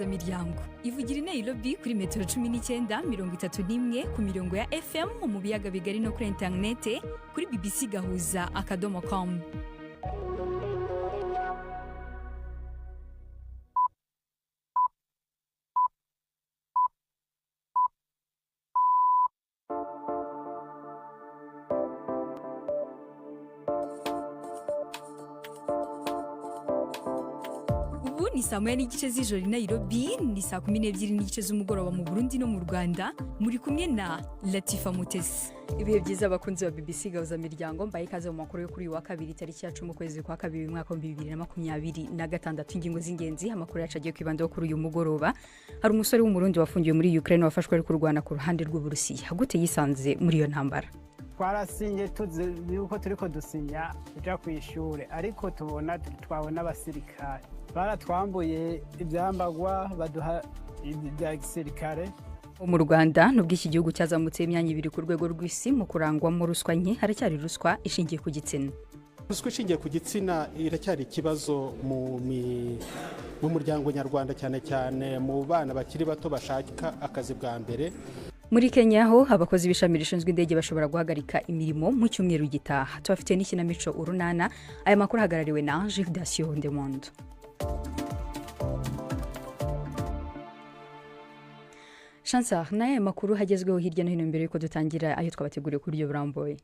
Miryango ivugira i Nairobi kuri metero 19, 31 ku mirongo ya FM mu biyaga bigari no kuri interinete kuri bbcgahuza.com. Ubu ni saa 1:30 z'ijoro i Nairobi, ni saa 12:30 z'umugoroba mu Burundi no mu Rwanda. Muri kumwe na Latifa Mutesi. Ibihe byiza, abakunzi ba BBC Gahuza Miryango. Mbaye ikaze mu makuru yo kuri uyu wa kabiri, tariki ya 10 ukwezi kwa kabiri, umwaka wa 2026. Ingingo z'ingenzi amakuru yacu agiye kwibandaho kuri uyu mugoroba: hari umusore w'Umurundi wafungiwe muri Ukraine wafashwe ari kurwana ku ruhande rw'Uburusiya. Gute yisanze muri iyo ntambara? Twarasinye tuzi yuko turiko dusinya kuja kw'ishure, ariko tubona twabona abasirikare baratwambuye ivyambagwa, baduha ibya gisirikare. Mu Rwanda, nubwo iki gihugu cyazamutse imyanya ibiri ku rwego rw'isi mu kurangwamo ruswa nke, haracyari ruswa ishingiye ku gitsina. Ruswa ishingiye ku gitsina iracyari ikibazo mu muryango nyarwanda, cyane cyane mu bana bakiri bato bashaka akazi bwa mbere. Muri Kenya ho, abakozi b'ishami rishinzwe indege bashobora guhagarika imirimo mu cyumweru gitaha. Tubafitiye n'ikinamico Urunana. Aya makuru ahagarariwe na Gilles Ndemondo. Chansar, n'aya makuru hagezweho hirya no hino mbere yuko dutangira ayo twabateguriye ku buryo burambuye?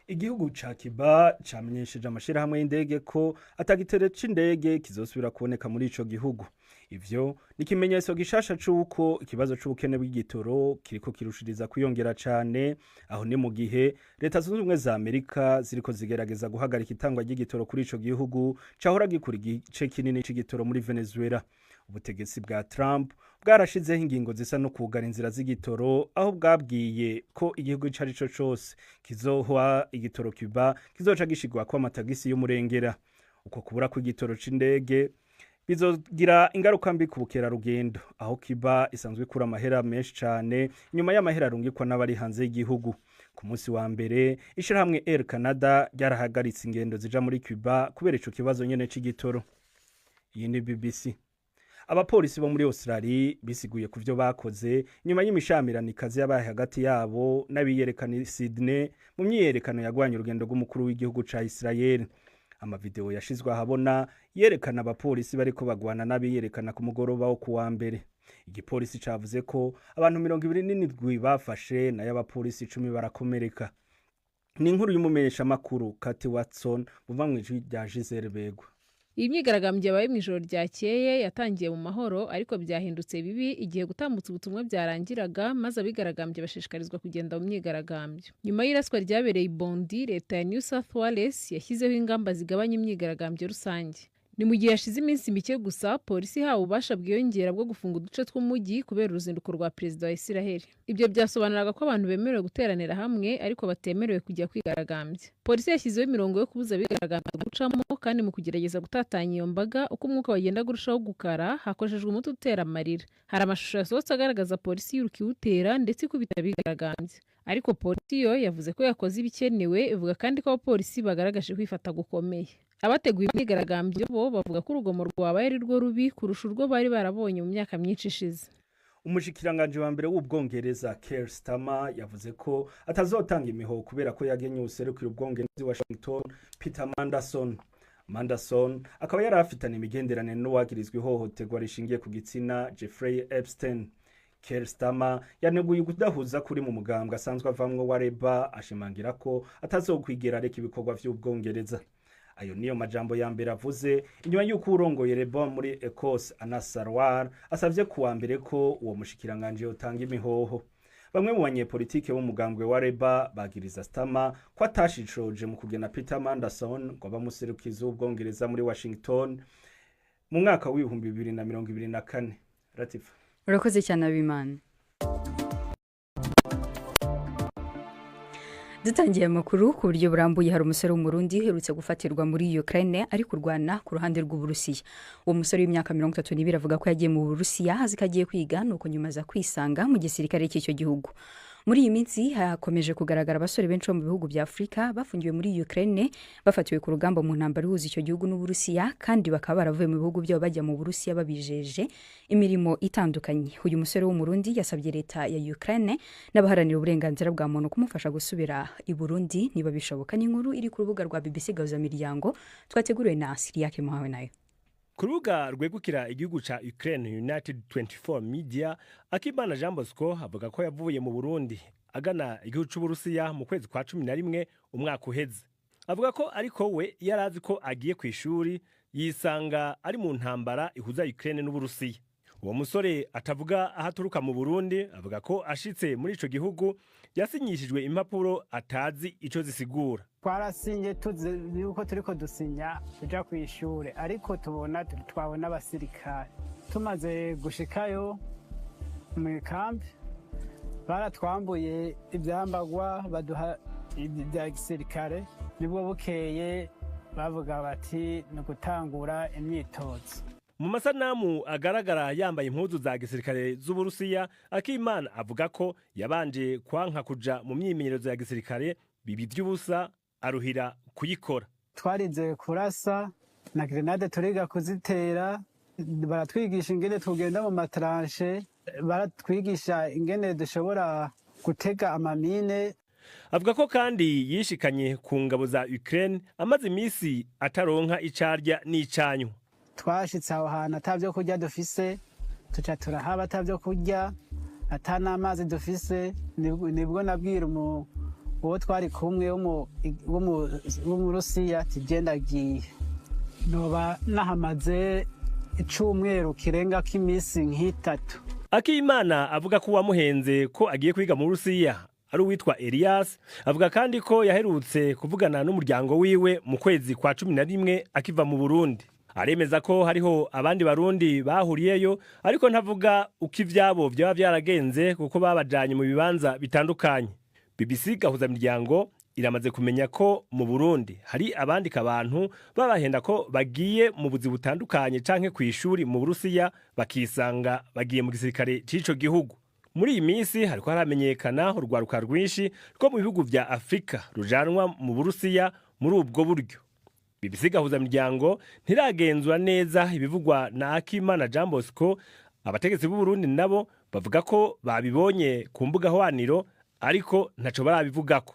Igihugu ca Cuba camenyesheje amashirahamwe y'indege ko atagitere c'indege kizosubira kuboneka muri ico gihugu. Ivyo ni ikimenyetso gishasha c'uko ikibazo c'ubukene bw'igitoro kiriko kirushiriza kwiyongera cane. Aho ni mu gihe Leta Zunze Ubumwe za Amerika ziriko zigerageza guhagarika itangwa ry'igitoro kuri ico gihugu cahora gikura igice kinini c'igitoro muri Venezuela. Ubutegetsi bwa Trump bwarashizeho ingingo zisa no kugara inzira z'igitoro, aho bwabwiye ko igihugu ico ari co cose kizohwa igitoro Cuba kizoca gishirwako amatagisi y'umurengera. Uko kubura kw'igitoro c'indege bizogira ingaruka mbi ku bukerarugendo, aho Cuba isanzwe ikura amahera menshi cane nyuma y'amahera arungikwa n'abari hanze y'igihugu. Ku munsi wa mbere, ishirahamwe Air Canada ryarahagaritse ingendo zija muri Cuba kubera ico kibazo nyene c'igitoro. Iyi ni BBC. Abapolisi bo muri Australia bisiguye ku vyo bakoze nyuma y'imishamirano ikaze yabaye hagati yabo n'abiyerekana i Sydney mu myiyerekano yagwanye urugendo rw'umukuru w'igihugu ca Israel. Amavideo yashizwe ahabona yerekana abapolisi bariko bagwana n'abiyerekana ku mugoroba wo kuwa mbere. Igipolisi cavuze ko abantu 27 bafashe, nayo abapolisi 10 barakomereka. Ni inkuru y'umumenyeshamakuru Kati Watson buva mw'ijwi rya Gisele Begwa. Iyi myigaragambyo yabaye mu ijoro ryakeye yatangiye mu mahoro, ariko byahindutse bibi igihe gutambutsa ubutumwa byarangiraga, maze abigaragambye bashishikarizwa kugenda mu myigaragambyo. Nyuma y'iraswa ryabereye i Bondi, leta ya New South Wales yashyizeho ingamba zigabanya imyigaragambyo rusange. Ni mu gihe hashize iminsi mike gusa polisi ihawe ububasha bwiyongera bwo gufunga uduce tw'umujyi kubera uruzinduko rwa perezida wa Isiraheli. Ibyo byasobanuraga ko abantu bemerewe guteranira hamwe ariko batemerewe kujya kwigaragambya. Polisi yashyizeho imirongo yo kubuza abigaragambya gucamo, kandi mu kugerageza gutatanya iyo mbaga, uko umwuka wagendaga urushaho gukara, hakoreshejwe umuti utera amarira. Hari amashusho yasohotse agaragaza polisi yiruka iwutera ndetse ikubita abigaragambya. Ariko polisi yo yavuze ko yakoze ibikenewe, ivuga kandi ko abapolisi bagaragaje kwifata gukomeye. Abateguye imyigaragambyo bo bavuga ko urugomo rwabaye ari rwo rubi kurusha urwo bari barabonye mu myaka myinshi ishize. Umushikiranganji wa mbere w'Ubwongereza, Keir Starmer, yavuze ko atazotanga imihoho kubera ko yagenye uwuserukira Ubwongereza i Washington, Peter Mandelson. Mandelson akaba yari afitanye imigenderanire n'uwagirizwa ihohoterwa rishingiye ku gitsina, Jeffrey Epstein. Keir Starmer yaneguye ukudahuza kuri mu mugambwe asanzwe avamwo wa Labour, ashimangira ko atazokwigera areka ibikorwa vy'Ubwongereza. Ayo niyo majambo ya mbere avuze inyuma y'uko urongoye Labour muri Ecosse, Anas Sarwar, asavye kuwa mbere ko uwo mushikiranganji yotanga imihoho. Bamwe mu banyepolitike b'umugambwe wa Labour bagiriza Starmer ko atashishoje mu kugena Peter Mandelson ngo abe umuserukizi w'Ubwongereza muri Washington mu mwaka wa 2024. Latifa. Urakoze cyane, Abimana. Dutangiye amakuru ku buryo burambuye, hari umusore w'Umurundi uherutse gufatirwa muri Ukraine ari kurwana ku ruhande rw'Uburusiya. Uwo musore w'imyaka 32 avuga ko yagiye mu Burusiya azi ko agiye kwiga, nuko nyuma aza kwisanga mu gisirikare cy'icyo gihugu. Muri iyi minsi hakomeje kugaragara abasore benshi bo mu bihugu bya Afurika bafungiwe muri Ukraine, bafatiwe ku rugamba mu ntambara ihuza icyo gihugu n'Uburusiya, kandi bakaba baravuye mu bihugu byabo bajya mu Burusiya babijeje imirimo itandukanye. Uyu musore w'Umurundi yasabye leta ya Ukraine n'abaharanira uburenganzira bwa muntu kumufasha gusubira i Burundi niba bishoboka. N'inkuru iri ku rubuga rwa BBC Gahuzamiryango, twateguriwe na Siriyake Muhawe nayo. Ku rubuga rwegukira igihugu ca Ukraine, United 24 Media, Akimana Jean Bosco avuga ko yavuye mu Burundi agana igihugu c'Uburusiya mu kwezi kwa 11 umwaka uheze. Avuga ko ariko we yarazi ko agiye ku ishuri, yisanga ari mu ntambara ihuza Ukraine n'Uburusiya. Uwo musore atavuga aho aturuka mu Burundi avuga ko ashitse muri ico gihugu yasinyishijwe impapuro atazi ico zisigura. Twarasinye tuzi yuko turiko dusinya tuja ku ishure, ariko tubona twabona abasirikare. Tumaze gushikayo mu ikambi, baratwambuye ibyambagwa, baduha ibya gisirikare. Nibwo bukeye bavuga bati ni ugutangura imyitozo. Mu masanamu agaragara yambaye impuzu za gisirikare z'Uburusiya, Akimana avuga ko yabanje kwanka kuja mu myimenyerezo ya gisirikare, bibi vy'ubusa, aruhira kuyikora. Twarize kurasa na grenade, turiga kuzitera, baratwigisha ingene tugenda mu matranche, baratwigisha ingene dushobora gutega amamine. Avuga ko kandi yishikanye ku ngabo za Ukraine amaze imisi ataronka icarya n'icanywa. Twashitse aho hantu ata byo kurya dufise, tuca turahaba ata byo kurya, ata n'amazi dufise. Nibwo nabwira uwo twari kumwe w'Umurusiya ati genda agiye, noba nahamaze icumweru kirenga k'iminsi nk'itatu. Akimana avuga ko uwamuhenze ko agiye kwiga mu Burusiya ari uwitwa Elias. Avuga kandi ko yaherutse kuvugana n'umuryango wiwe mu kwezi kwa 11 akiva mu Burundi. Aremeza ko hariho abandi Barundi bahuriyeyo, ariko ntavuga uko ivyabo vyaba vyaragenze kuko babajanye mu bibanza bitandukanye. BBC Gahuzamiryango iramaze kumenya ko mu Burundi hari abandika abantu babahenda ko bagiye mu buzi butandukanye canke kw'ishuri mu Burusiya, bakisanga bagiye mu gisirikare c'ico gihugu. Muri iyi minsi hariko haramenyekana urwaruka rwinshi rwo mu bihugu vya Afrika rujanwa mu Burusiya muri ubwo buryo. BBC Gahuzamiryango ntiragenzura neza ibivugwa na Akimana Jean Bosco. Abategetsi b'u Burundi nabo bavuga ko babibonye ku mbuga hwaniro, ariko ntaco barabivugako.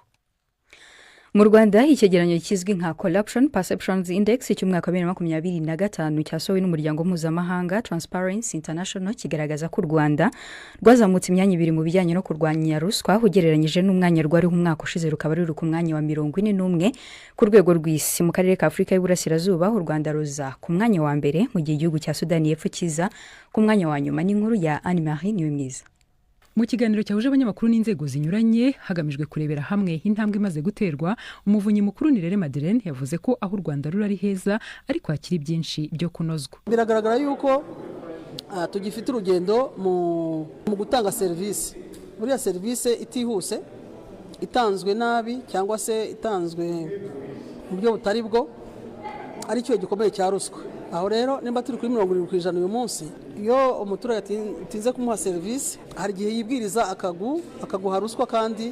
Mu Rwanda, icyegeranyo kizwi nka Corruption Perceptions Index cy'umwaka wa 2025 cyasohowe n'umuryango mpuzamahanga Transparency International kigaragaza ko u Rwanda rwazamutse imyanya ibiri mu bijyanye no kurwanya ruswa ugereranyije n'umwanya rwariho umwaka ushize, rukaba ruri ku mwanya wa 41 ku rwego rw'isi. Mu karere ka Afurika y'Uburasirazuba, u Rwanda ruza ku mwanya wa mbere, mu gihe igihugu cya Sudani y'Epfo kiza ku mwanya wa nyuma. N'inkuru ya Anne Marie Niwemwiza. Mu kiganiro cyahuje abanyamakuru n'inzego zinyuranye hagamijwe kurebera hamwe intambwe imaze guterwa, Umuvunyi Mukuru Nirere Madeleine yavuze ko aho u Rwanda ruri ari heza, ariko hakiri byinshi byo kunozwa. Biragaragara yuko tugifite urugendo mu gutanga serivisi. Buriya serivisi itihuse, itanzwe nabi cyangwa se itanzwe mu buryo butari bwo, ari cyo gikomeye cya ruswa. Aho rero nimba turi kuri 70% uyu munsi, iyo umuturage atinze kumuha serivisi, hari igihe yibwiriza akaguha ruswa kandi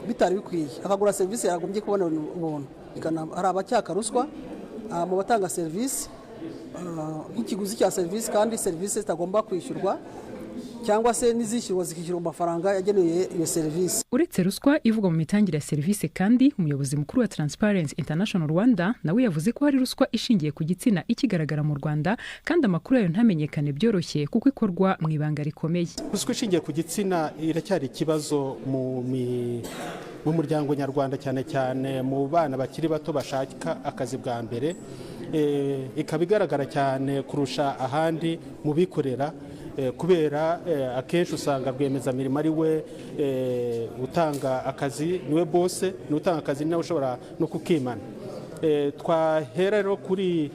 bitari bikwiye, akagura serivisi yagombye kubona ubuntu. Hari abacyaka ruswa mu batanga serivisi nk'ikiguzi cya serivisi, kandi serivisi zitagomba kwishyurwa cyangwa se n'izishyurwa zikishyurwa amafaranga yagenewe iyo serivisi. Uretse ruswa ivugwa mu mitangire ya serivisi kandi, umuyobozi mukuru wa Transparency International Rwanda nawe yavuze ko hari ruswa ishingiye ku gitsina ikigaragara mu Rwanda, kandi amakuru yayo ntamenyekane byoroshye kuko ikorwa mu ibanga rikomeye. Ruswa ishingiye ku gitsina iracyari ikibazo mu muryango nyarwanda, cyane cyane mu bana bakiri bato bashaka akazi bwa mbere. Ikaba igaragara cyane kurusha ahandi mu bikorera, kubera akenshi usanga rwiyemezamirimo ari we utanga akazi, niwe bose, niwe utanga akazi, niwe ushobora no kukimana. Twahera rero kuri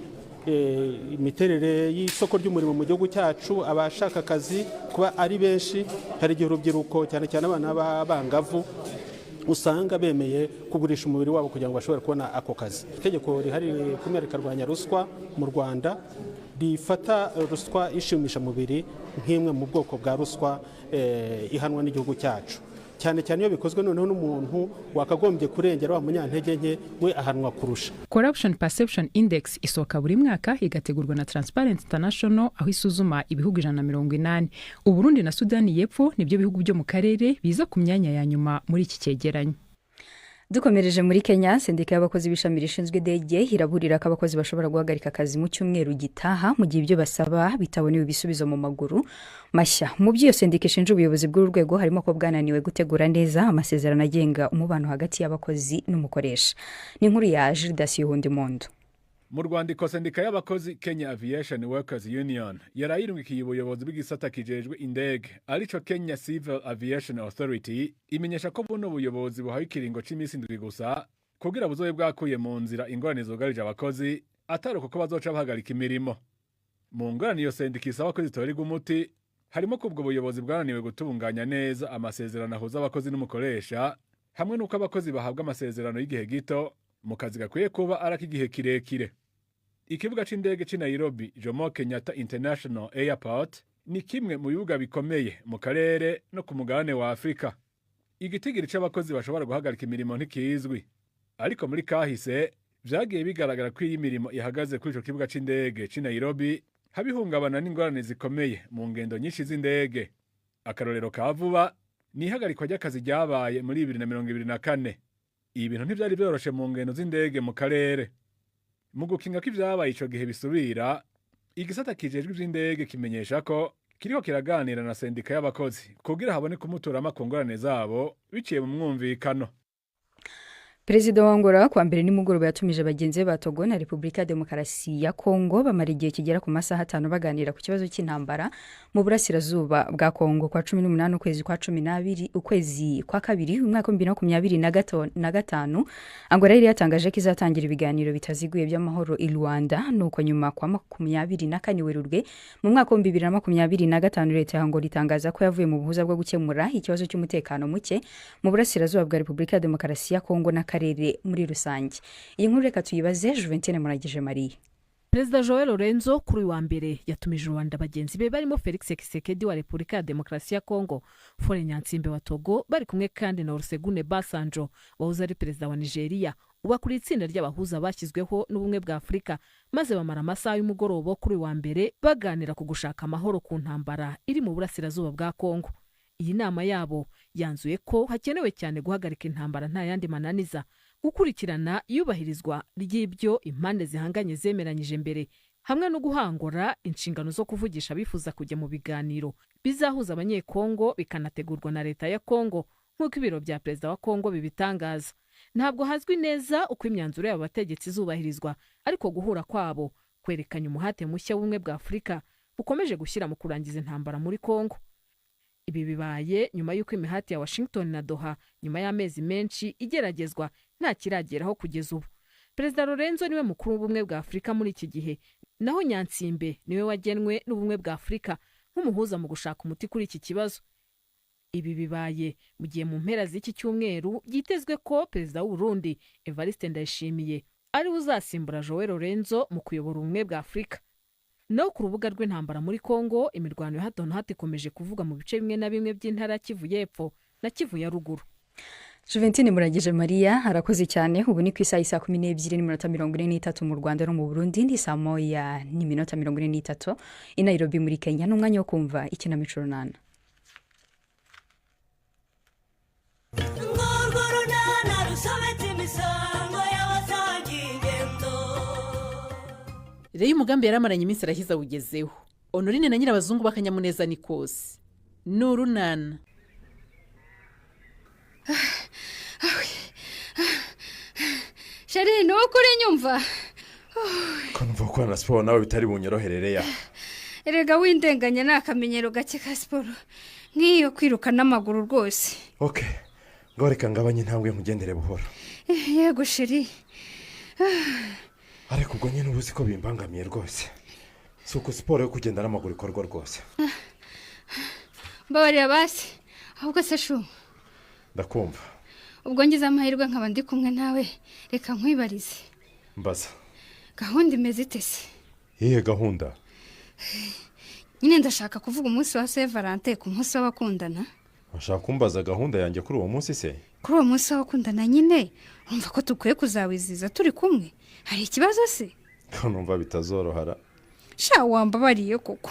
imiterere y'isoko ry'umurimo mu gihugu cyacu, abashaka akazi kuba ari benshi. Hari igihe urubyiruko, cyane cyane abana b'abangavu, usanga bemeye kugurisha umubiri wabo kugira ngo bashobore kubona ako kazi. Itegeko rihari rikumira rikarwanya ruswa mu Rwanda rifata ruswa ishimisha mubiri nk'imwe mu bwoko bwa ruswa ihanwa n'igihugu cyacu. Cyane cyane iyo bikozwe noneho n'umuntu wakagombye kurengera wa munyantege nke, we ahanwa kurusha. Corruption Perception Index isohoka buri mwaka, igategurwa na Transparency International, aho isuzuma ibihugu 180. Uburundi na Sudani y'Epfo nibyo bihugu byo mu karere biza ku myanya ya nyuma muri iki cyegeranyo. Dukomereje muri Kenya, sendika y'abakozi b'ishami rishinzwe indege iraburira ko abakozi bashobora guhagarika akazi mu cyumweru gitaha mu gihe ibyo basaba bitabonewe ibisubizo mu maguru mashya. Mu byo iyo sendika ishinja ubuyobozi bw'uru rwego harimo ko bwananiwe gutegura neza amasezerano agenga umubano hagati y'abakozi n'umukoresha. Ni inkuru ya Gildas Yuhundi. Mu rwandiko sendika y'abakozi Kenya Aviation Workers Union yarayirungikiye ubuyobozi bw'igisata kijejwe indege, arico Kenya Civil Aviation Authority, imenyesha ko buno buyobozi buhawe ikiringo c'imisi 7 gusa kugira buzobe bwakuye mu nzira ingorane zugarije abakozi, atari uko bazoca bahagarika imirimo. Mu ngorane iyo sendika isaba ko zitorerwa umuti harimo ko ubwo buyobozi bwananiwe gutunganya neza amasezerano ahuza abakozi n'umukoresha, hamwe n'uko abakozi bahabwa amasezerano y'igihe gito mu kazi gakwiye kuba ari ak'igihe kirekire. Ikibuga c'indege c'i Nairobi, Jomo Kenyatta International Airport, ni kimwe mu bibuga bikomeye mu karere no ku mugabane wa Afurika. Igitigiri c'abakozi bashobora guhagarika imirimo ntikizwi, ariko muri kahise vyagiye bigaragara ko iyo imirimo ihagaze kuri ico kibuga c'indege c'i Nairobi haba ihungabana n'ingorane zikomeye mu ngendo nyinshi z'indege. Akarorero ka vuba ni ihagarikwa ry'akazi ryabaye muri 2024. Ibi bintu ntivyari vyoroshe mu ngendo z'indege mu karere. Mu gukinga ko ivyabaye ico gihe bisubira, igisata kijejwe ivy'indege kimenyesha ko kiriko kiraganira na sendika y'abakozi kugira haboneke umuturama ku ngorane zabo biciye mu mwumvikano. Perezida wa Angola kuwa mbere nimugoroba yatumije bagenzi be ba Togo na Repubulika ya Demokarasi ya Kongo, bamara igihe kigera ku masaha 5 baganira ku kibazo cy'intambara mu burasirazuba bwa Kongo. Kwa 18 ukwezi kwa 12, ukwezi kwa kabiri, umwaka wa 2025, Angola yari yatangaje ko izatangira ibiganiro bitaziguye by'amahoro i Luanda. Nuko nyuma kwa 24 Werurwe mu mwaka wa 2025, leta ya Angola itangaza ko yavuye mu buhuza bwo gukemura ikibazo cy'umutekano muke mu burasirazuba bwa Repubulika ya Demokarasi ya Kongo n'akarere muri rusange. Iyi nkuru reka tuyibaze Juventine Muragije Marie. Perezida Joel Lorenzo kuri uyu wa mbere yatumije Luanda bagenzi be barimo Felix Tshisekedi wa Repubulika ya Demokarasi ya Kongo, Faure Gnassingbé wa Togo, bari kumwe kandi na Olusegun Obasanjo wahoze ari perezida wa Nigeria, uba kuri itsinda ry'abahuza bashyizweho n'Ubumwe bwa Afurika, maze bamara amasaha y'umugoroba kuri uyu wa mbere baganira ku gushaka amahoro ku ntambara iri mu burasirazuba bwa Kongo. Iyi nama yabo yanzuye ko hakenewe cyane guhagarika intambara nta yandi mananiza, gukurikirana iyubahirizwa ry'ibyo impande zihanganye zemeranyije mbere, hamwe no guhangura inshingano zo kuvugisha abifuza kujya mu biganiro bizahuza Abanyekongo, bikanategurwa na leta ya Kongo, nk'uko ibiro bya perezida wa Kongo bibitangaza. Ntabwo hazwi neza uko imyanzuro y'aba bategetsi izubahirizwa, ariko guhura kwabo kwerekanye umuhate mushya w'Ubumwe bwa Afurika bukomeje gushyira mu kurangiza intambara muri Kongo. Ibi bibaye nyuma y'uko imihati ya Washington na Doha nyuma y'amezi menshi igeragezwa nta kirageraho kugeza ubu. Perezida Lorenzo niwe mukuru w'Ubumwe bwa Afurika muri iki gihe, naho Gnassingbé niwe wagenwe n'Ubumwe bwa Afurika nk'umuhuza mu gushaka umuti kuri iki kibazo. Ibi bibaye mu gihe mu mpera z'iki cyumweru byitezwe ko perezida w'u Burundi Evariste Ndayishimiye ari we uzasimbura Joel Lorenzo mu kuyobora Ubumwe bwa Afurika. Naho ku rubuga rw'intambara muri Kongo, imirwano ya hato na hato ikomeje kuvuga mu bice bimwe na bimwe by'intara ya Kivu y'Epfo na Kivu ya Ruguru. Juventine Muragije Maria arakoze cyane. Ubu ni ku isaha isa 12:43 mu Rwanda no mu Burundi, ni 1:43 i Nairobi muri Kenya. Ni umwanya wo kumva ikinamico Runana. Urwo runana rusobetse imisango y'abasangiye ingendo. Rero umugambi yari amaranye iminsi arahiza awugezeho. Honorine na Nyirabazungu b'akanyamuneza ni kose. Ni urunana. Chéri, ni ukuri nyumva. Ko numva gukorana na siporo nawe bitari bunyoroherere ya? Erega windenganya, ni akamenyero gake ka siporo nk'iyo kwiruka n'amaguru rwose. Ok, ngaho reka ngabanye intambwe nkugendere buhoro. Yego chéri. Ariko ubwo nyine uba uzi ko bimbangamiye rwose, si uko siporo yo kugenda n'amaguru ikorwa rwose. Mbabarira basi. Ahubwo se chou? Ndakumva. Ubwo ngize amahirwe nkaba ndi kumwe nawe, reka nkwibarize. Mbaza. Gahunda imeze ite se? Iyihe gahunda? Nyine ndashaka kuvuga umunsi wa Saint Valentin, ku munsi w'abakundana. Bashaka kumbaza gahunda yanjye kuri uwo munsi se? Kuri uwo munsi w'abakundana nyine, urumva ko dukwiye kuzawizihiza turi kumwe. Hari ikibazo se? Ko numva bitazorohara. Sha, wambabariye koko.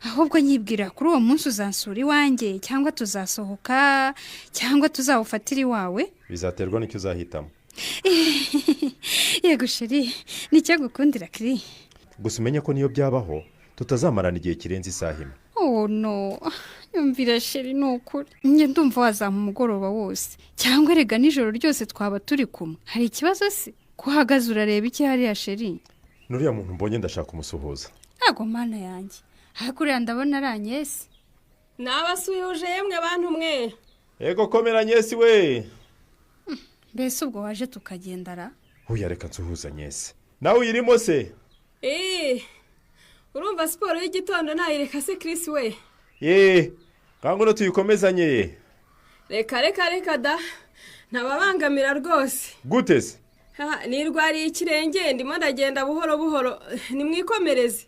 Ahubwo nyibwira, kuri uwo munsi uzansura iwanjye, cyangwa tuzasohoka, cyangwa tuzawufatira iwawe? Bizaterwa n'icyo uzahitamo. Yego chéri, nicyo gukundira kiri. Gusa umenye ko niyo byabaho tutazamarana igihe kirenze isaha imwe. Oh no, yumvira chéri, ni ukuri njye ndumva wazampa umugoroba wose, cyangwa erega nijoro ryose twaba turi kumwe. Hari ikibazo se? Ko uhagaze urareba iki hariya, chéri? N'uriya muntu mbonye, ndashaka kumusuhuza. Ntabwo, mana yanjye, ariko uriya ndabona ari Anyesi. Nabasuhuje yemwe bantu mwe. Ego, komera Anyesi we. Mbese ubwo waje tukagendara? Huya, reka nsuhuza Anyesi. Nawe uyirimo se? Eee, urumva siporo y'igitondo nayireka se, Chris we? Yeee, ngwino tuyikomezanye. Reka reka reka da, ntababangamira rwose. Gute se? Ha, nirwariye ikirenge, ndimo ndagenda buhoro buhoro, nimwikomereze.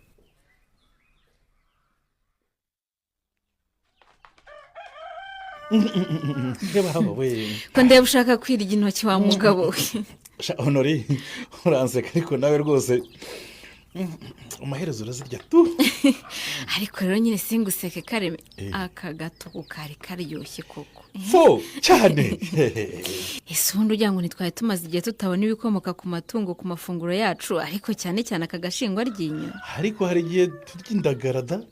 Ko ndeba ushaka kwirya intoki wa mugabo we? Sha Honori, uranseka, ariko nawe rwose amaherezo urazirya tu. Ariko rero nyine singuseke Kareme, aka gatuku kari karyoshye koko. Fo cyane. Ese ubundi ugira ngo ntitwari tumaze igihe tutabona ibikomoka ku matungo ku mafunguro yacu, ariko cyane cyane aka gashingwa ryinyo? Ariko hari igihe turya indagara da.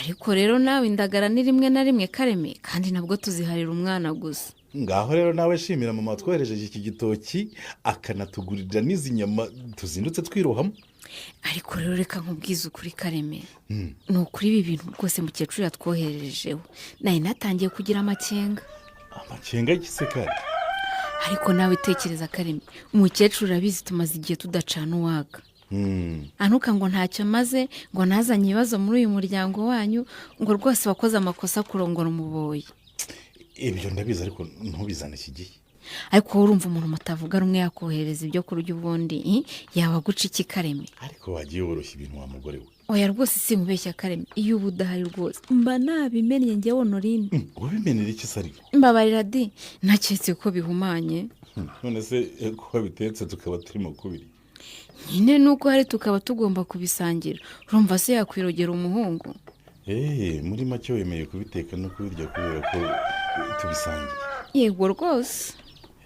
Ariko rero nawe, indagara ni rimwe na rimwe Kareme, kandi nabwo tuziharira umwana gusa. Ngaho rero nawe shimira mama watwohereje iki gitoki, akanatugurira n'izi nyama tuzindutse twirohamo. Ariko rero reka nkubwize ukuri Kareme, ni ukuri ibi bintu rwose mukecuru yatwohererejeho, nari natangiye kugira amakenga. Amakenga y'igisekari? Ariko nawe tekereza Kareme, umukecuru urabizi tumaze igihe tudacana uwaka, anuka ngo ntacyo amaze, ngo ntazanye ibibazo muri uyu muryango wanyu, ngo rwose wakoze amakosa kurongora umuboyi. Ibyo ndabizi, ariko ntubizane iki gihe. Ariko wowe urumva umuntu mutavuga rumwe yakohereza ibyo kurya, ubundi yaba aguca iki Kareme? Ariko wagiye woroshya ibintu wa mugore we. Oya rwose sinkubeshya Kareme, iyo uba udahari rwose mba nabimennye njyewe Honorine. Wabimenera iki se ariko? Mbabarira di, naketse ko bihumanye. None se ko wabitetse tukaba turimo kubiri? Nyine nuko hari tukaba tugomba kubisangira, urumva se yakwirogera umuhungu? Eee, muri make wemeye kubiteka no kubirya kubera ko tubisangiye? Yego rwose.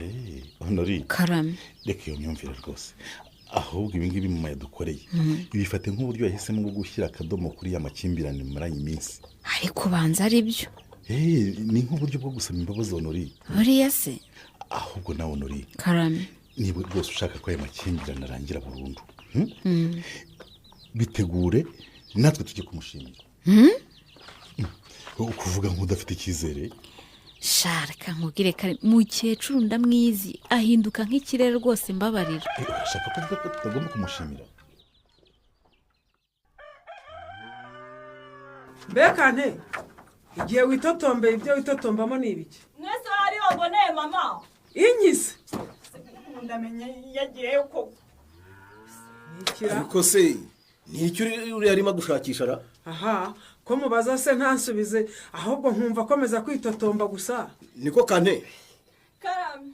Eee Honori. Karame. Reka iyo myumvire rwose. Ahubwo ibi ngibi mama yadukoreye, bifate nk'uburyo yahisemo bwo gushyira akadomo kuri ya makimbirane mumaranye iminsi. Ariko banza ari byo. Eee, ni nk'uburyo bwo gusaba imbabazi, Honori. Buriya se? Ahubwo nawe Honori. Karame. Niba rwose ushaka ko aya makimbirane arangira burundu, bitegure natwe tujye kumushimira. Ukuvuga nk'udafite icyizere. Sharika nkubwire Kare, mukecuru ndamwizi, ahinduka nk'ikirere rwose, mbabarira. Urashaka kuvuga ko tutagomba kumushimira? Mbekane, igihe witotombeye, ibyo witotombamo ni ibiki? Mwese hari waboneye mama. Inyize. Ndamenye yagiyeyo koko. Ariko se ni icyo uriya arimo gushakisha ra? Aha, ko mubaza se ntansubize, ahubwo nkumva akomeza kwitotomba gusa. Niko Kane. Karame.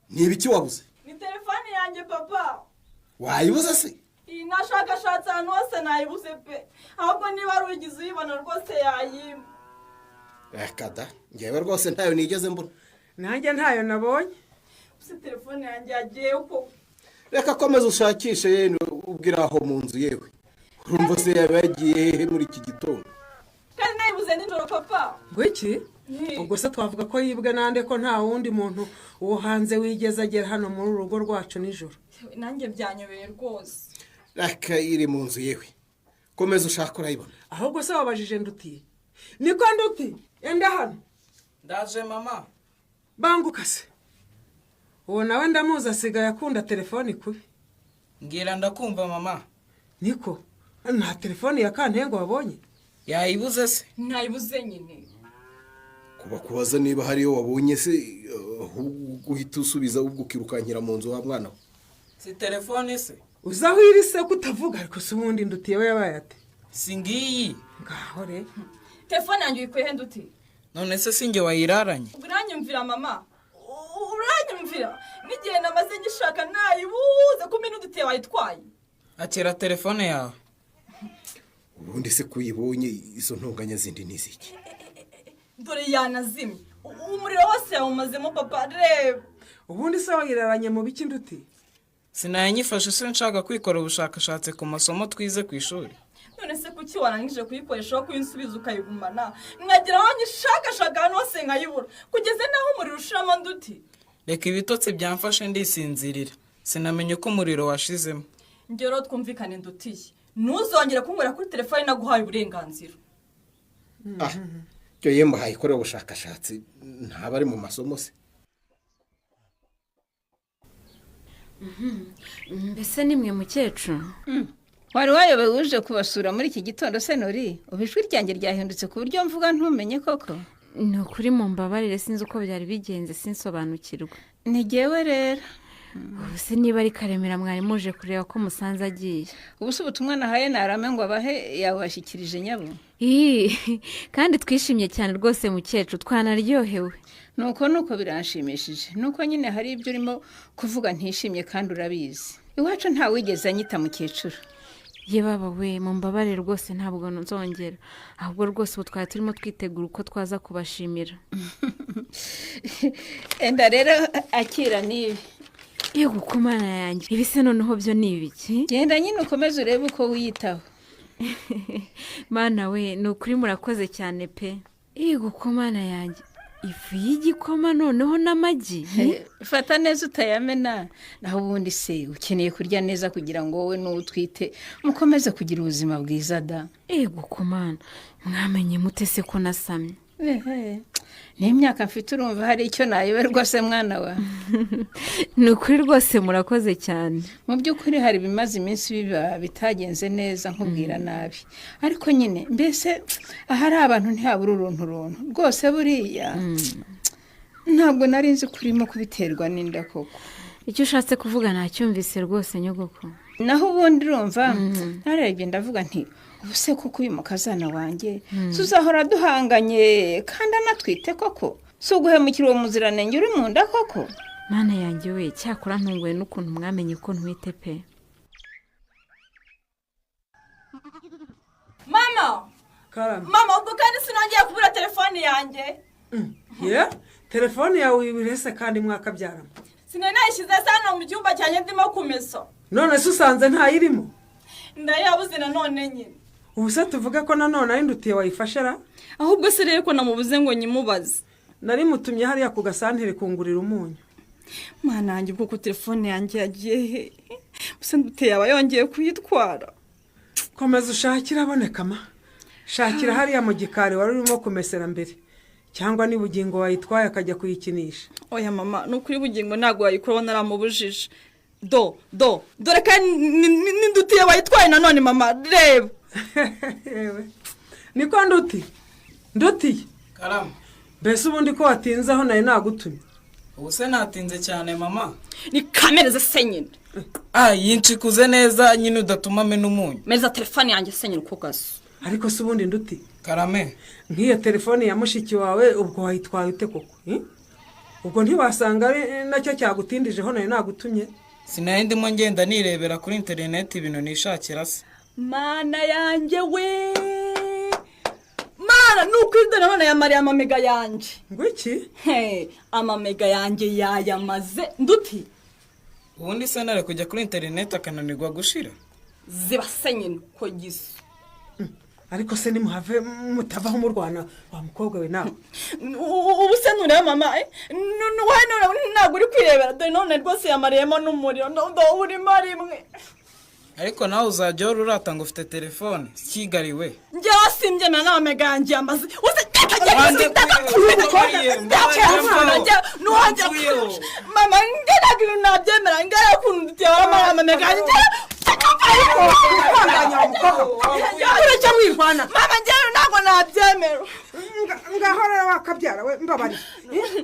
Ni ibiki wabuze? Ni telefone yanjye papa. Wayibuze se? Iyi nashakashatse ahantu hose nayibuze pe. Ahubwo niba ari ugize uyibona rwose yayimpa. Reka da, njyewe rwose ntayo nigeze mbona. Nanjye ntayo nabonye. Use telefone yanjye yagiye koko. Reka komeza ushakishe ubwira aho mu nzu yewe. Urumva se yaba yagiye hehe muri iki gitondo? Kandi nayibuze nijoro papa. Ngo iki? Ubwo se twavuga ko yibwe nande, ko nta wundi muntu uwo hanze wigeze agera hano muri uru rugo rwacu nijoro? Nanjye byanyobeye rwose. Reka iri mu nzu yewe. Komeza ushaka urayibona. Ahubwo se wabajije Nduti? Niko Nduti, enda hano. Ndaje mama. Banguka se. Uwo nawe ndamuzi asigaye akunda telefoni kubi. Mbwira ndakumva mama. Niko, nta telefoni ya Kantengo wabonye? Yayibuze se? Nayibuze nyine. Kuba kubaza niba hariyo wabonye se, guhita usubiza ubwo ukirukankira mu nzu wa mwana we. Si telefone se? Uzi aho iri se kutavuga? Ariko se ubundi Ndutiye we yabaye ate? Si ngiyi. Ngaho re. Telefone yanjye uyikuye he Nduti? None se sinjye wayiraranye? Uranyumvira mama, uranyumvira n'igihe namaze ngishaka nayibuze ko minute wayitwaye. Akira telefone yawe. Ubundi se kuyibonye izo ntonganya zindi niziki? Dore yanazimye, umuriro wose yawumazemo papa, reba. Ubundi se wayiraranye mu biki nduti? Sinayanyifashe se nshaka kwikora ubushakashatsi ku masomo twize ku ishuri. None se kuki warangije kuyikoresha aho kuyinsubiza ukayigumana? Nkagira aho nyishakashaka ahantu hose nkayibura kugeza n'aho umuriro ushiramo nduti. Reka ibitotsi byamfashe ndisinzirira, sinamenye ko umuriro washizemo. Ngero twumvikane ndutiye, ntuzongere kunywera kuri telefone naguhaye uburenganzira. Cyo yemba ikorera ubushakashatsi ntaba ari mu masomo se. Mbese nimwe mukecuru wari wayobewe uje kubasura muri iki gitondo se Nori? Ubu ijwi ryanjye ryahindutse ku buryo mvuga ntumenye koko. Ni ukuri mumbabarire, sinzi uko byari bigenze, sinsobanukirwa. Ni jyewe rero. Ubu se niba ari Karemera mwari muje kureba ko musanze agiye. Ubu se ubutumwa nahaye narame ngo abahe yabashyikirije nyabo. Kandi twishimye cyane rwose mukecuru, twanaryohewe. Nuko biranshimishije. Nuko nyine hari ibyo urimo kuvuga ntishimye kandi urabizi. Iwacu nta wigeze anyita mukecuru. Ye baba we, mumbabarire rwose ntabwo nzongera. Ahubwo rwose ubu twari turimo twitegura uko twaza kubashimira. Enda rero akira nibi. Yego kumana yanjye, ibi se noneho byo ni ibiki? Genda nyine ukomeze urebe uko wiyitaho. Mana we, ni ukuri murakoze cyane pe. Yego kumana yanjye, ifu y'igikoma noneho n'amagi. Fata neza utayamena, naho ubundi se ukeneye kurya neza kugira ngo wowe n'uwo utwite mukomeze kugira ubuzima bwiza da. Yego kumana, mwamenye mute se ko nasamye? N'imyaka mfite urumva hari icyo nayoberwa se mwana wa? Ni ukuri rwose murakoze cyane. Mu by'ukuri hari ibimaze iminsi biba bitagenze neza nkubwira nabi, ariko nyine mbese ahari abantu ntihabura uruntu runtu rwose. Buriya ntabwo nari nzi kurimo kubiterwa n'inda koko. Icyo ushatse kuvuga nacyumvise rwose nyogoko. Naho ubundi urumva narebye ndavuga nti ubu se kuko uyu mukazana wanjye tuzahora duhanganye kandi anatwite koko? Si uguhemukira uwo muziranenge uri mu nda koko? Mana yanjye we, cyakora ntunguwe n'ukuntu mwamenye ko ntwite pe. Mama, mama, ubwo kandi sinongeye kubura telefone yanjye. Ye, telefone yawe uyibirese kandi mwakabyaramo. Sinari nayishyize hano mu cyumba cyanjye ndimo kumesa. None se usanze ntayirimo? Ndayabuze nanone nyine. Ubu se tuvuge ko nanone ari ndutiye wayifashe ra? Ahubwo se rero ko namubuze ngo nyimubaze. Nari mutumye hariya ku gasantere kungurira umunyu. Mwana yanjye, ubwo ko telefone yanjye yagiye he? Ubuse ndutiye aba yongeye kuyitwara. Komeza ushakira aboneka ma. Shakira hariya mu gikari wari urimo kumesera mbere. Cyangwa ni Bugingo wayitwaye akajya kuyikinisha. Oya mama, ni ukuri Bugingo ntabwo wayikora naramubujije. Do do dore kandi n'indutiye wayitwaye nanone mama, reba. Niko nduti ndutiye. Karama. Mbese ubundi ko watinze aho nari nagutumye? Ubu se natinze cyane mama. Ni kamereze se nyine. Yinshikuze neza nyine udatuma amena umunyu. Meza telefone yanjye se nyine uko gaso. Ariko se ubundi nduti? Karame. Nk'iyo telefone ya mushiki wawe ubwo wayitwaye ute koko? Ubwo ntiwasanga ari nacyo cyagutindijeho nari nagutumye? Sinari ndimo ngenda nirebera kuri interineti ibintu nishakira se. Mana yanjye we, mana nukuri dore none yamariye amamega yanjye. Ngo iki? Amamega yanjye yayamaze nduti. Ubundi se nare kujya kuri interineti akananirwa gushira? Ziba se nyine ko giso. Ariko se nimuhave mutavaho murwana wa mukobwa we nawe. Ubu se nureba mama, ntabwo uri kwirebera dore none rwose yamariyemo n'umuriro ndo urimo rimwe. Ariko nawe uzajya urata ngo ufite telefone kigariwe. Njyewe simbyemera n'amamega yanjye yamaze. Mama ntabwo ibintu nabyemera ngaya ukuntu dutera amamega yanjye. Urajya wirwana mama, njyewe ntabwo nabyemera. Ngaho rero wakabyara we, mbabarira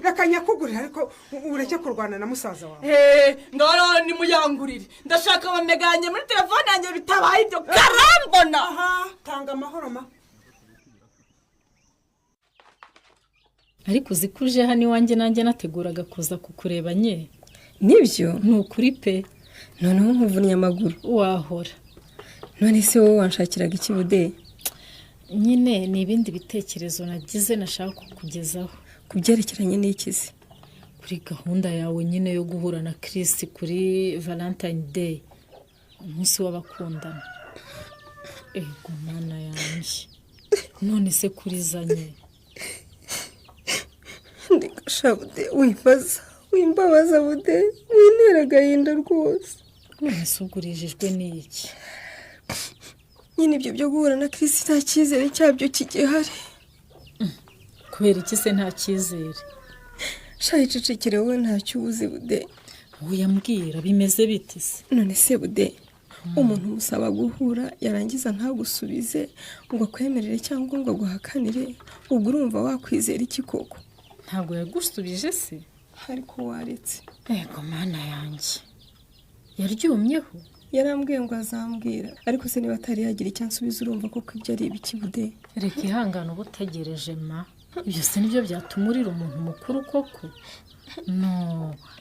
reka nyakugurira ariko ureke kurwana na musaza wawe. Ngaho rero nimuyangurire, ndashaka amamega yanjye muri telefone yanjye bitabaye ibyo karambona. Tanga amahoro ma. Ariko uzi ko uje hano iwanjye nanjye nateguraga kuza kukureba nye. Nibyo? Ni ukuri pe. Noneho nkuvunnye amaguru. Wahora. None se wowe wanshakiraga iki Bude? Nyine ni ibindi bitekerezo nagize nashaka kukugezaho. Ku byerekeranye n'iki se? Kuri gahunda yawe nyine yo guhura na Chris kuri Valentine Day, umunsi w'abakundana. Ego mana yanjye, none se kurizanye? Ndikasha Bude, wimbaza, wimbabaza Bude, wintera agahinda rwose. None se ubwo urijijwe n'iki? Nyine ibyo byo guhura na Chris nta cyizere cyabyo kigihari. Kubera iki se nta cyizere? Sha icecekere wowe, ntacyo ubuze Bude. Uyambwira bimeze bite se? None se Bude, umuntu umusaba guhura yarangiza ntagusubize ngo akwemerere cyangwa ngo aguhakanire, ubwo urumva wakwizera iki koko? Ntabwo yagusubije se? Ariko waretse. Ego mana yanjye, yaryumyeho? Yarambwiye ngo azambwira, ariko se niba atari yagira icyo ansubiza urumva koko ibyo ari ibiki Bude? Reka ihangane uba utegereje ma. Ibyo se nibyo byatuma urira umuntu mukuru koko? No,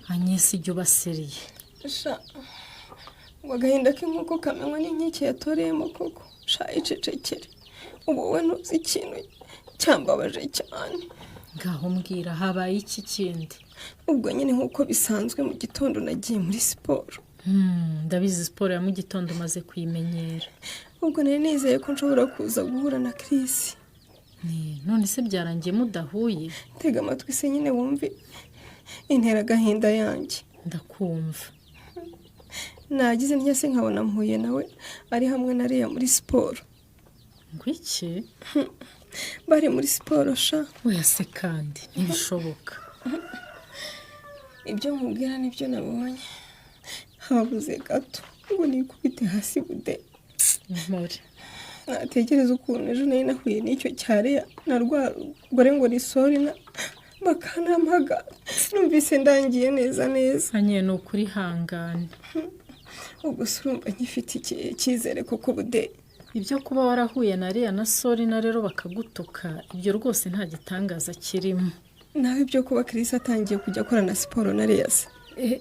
Agnes ijya ubaseriye. Sha, ngo agahinda k'inkoko kamenywa n'inkike yatoreyemo koko. Sha icecekere, ubu wowe ntuzi ikintu cyambabaje cyane. Ngaho mbwira, habaye iki kindi? Ubwo nyine nk'uko bisanzwe mu gitondo nagiye muri siporo. Ndabizi siporo ya mu gitondo umaze kuyimenyera. Ubwo nari nizeye ko nshobora kuza guhura na Chris. None se byarangiye mudahuye? Tega amatwi se nyine wumve intera agahinda yanjye. Ndakumva. Nagize ntya se nkabona mpuye nawe ari hamwe na Leah muri siporo. Ngo iki? Bari muri siporo sha. Oya se kandi ntibishoboka. Ibyo nkubwira nibyo nabonye. Habuze gato ngo nikubite hasi Bude. Mpore. Natekereza ukuntu ejo nari nahuye n'icyo cya Leah na rwa rugore ngo ni Sorina bakanampaga, numvise ndangiye neza neza. Anye ni ukuri hangane. Ubwo se urumva nkifite icyizere koko Bude? Ibyo kuba warahuye na Leah na Sorina rero bakagutuka, ibyo rwose nta gitangaza kirimo. Nawe ibyo kuba Chris atangiye kujya akorana siporo na Leah se?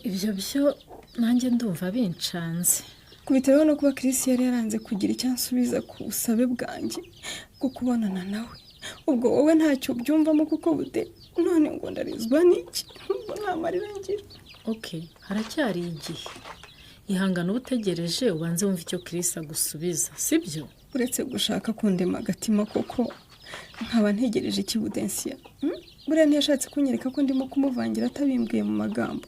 Ibyo byo nanjye ndumva bincanze. Kubiteraho no kuba Chris yari yaranze kugira icyo ansubiza ku busabe bwanjye bwo kubonana nawe. Ubwo wowe ntacyo ubyumvamo kuko Bude? None ngo ndarizwa n'iki? Ubwo nta marira ngira. Okay, haracyari igihe. Ihangane uba utegereje ubanze wumve icyo Chris agusubiza, sibyo? Uretse gushaka kundema agatima koko, nkaba ntegereje iki Budensiya? Buriya ntiyashatse kunyereka ko ndimo kumuvangira atabimbwiye mu magambo.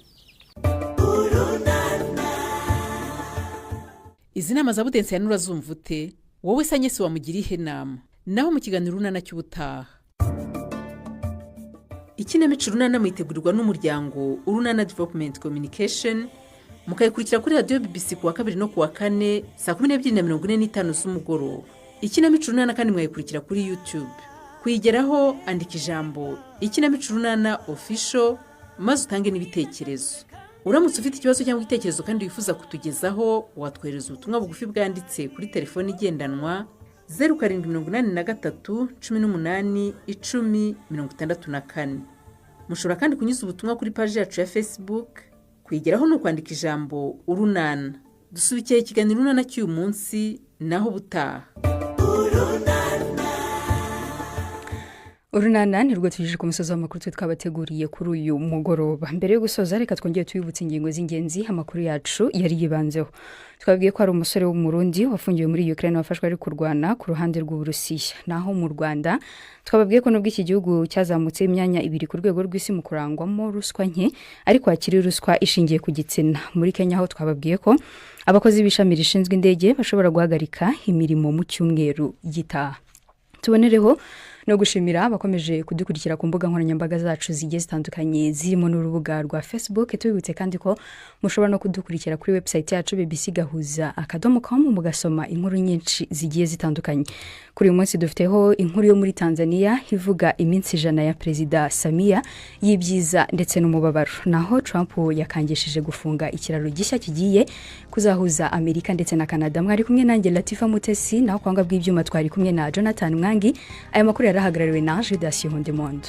Izi nama za Budensiya nurazumva ute? Wowe se Agnes wamugira ihe nama? Naho mu kiganiro Urunana cy'ubutaha. Ikinamico Urunana muyitegurirwa n'umuryango Urunana Development Communication, mukayikurikira kuri radiyo BBC kuwa kabiri no kuwa kane saa 12:45 z'umugoroba. Ikinamico Urunana kandi mwayikurikira kuri YouTube. Kuyigeraho andika ijambo Ikinamico Urunana Official maze utange n'ibitekerezo. Uramutse ufite ikibazo cyangwa igitekerezo kandi wifuza kutugezaho, watwohereza ubutumwa bugufi bwanditse kuri telefoni igendanwa 0783 18 10 64. Mushobora kandi kunyuza ubutumwa kuri paji yacu ya Facebook. Kuyigeraho ni ukwandika ijambo Urunana. Dusubikiye ikiganiro Urunana cy'uyu munsi, naho ubutaha. Urunana ni rwo tugejeje ku musozi w'amakuru twe twabateguriye kuri uyu mugoroba. Mbere yo gusoza reka twongere tubibutse ingingo z'ingenzi amakuru yacu yari yibanzeho. Twabwiye ko hari umusore w'Umurundi wafungiwe muri Ukraine wafashwe ari kurwana ku ruhande rw'Uburusiya. Naho mu Rwanda twababwiye ko nubwo iki gihugu cyazamutse imyanya 2 ku rwego rw'isi mu kurangwamo ruswa nke, ariko hakiri ruswa ishingiye ku gitsina. Muri Kenya aho twababwiye ko abakozi b'ishami rishinzwe indege bashobora guhagarika imirimo mu cyumweru gitaha. Tubonereho no gushimira abakomeje kudukurikira ku mbuga nkoranyambaga zacu zigiye zitandukanye zirimo n'urubuga rwa Facebook. Tubibutse kandi ko mushobora no kudukurikira kuri website yacu bbcgahuza.com mugasoma inkuru nyinshi zigiye zitandukanye. Kuri uyu munsi dufiteho inkuru yo muri Tanzania ivuga iminsi 100 ya Perezida Samia y'ibyiza ndetse n'umubabaro. Naho Trump yakangishije gufunga ikiraro gishya kigiye kuzahuza Amerika ndetse na Canada. Mwari kumwe nanjye Latifa Mutesi, naho kwanga bw'ibyuma twari kumwe na Jonathan Mwangi. Aya makuru yarahagarariwe na Judas Hondemondo.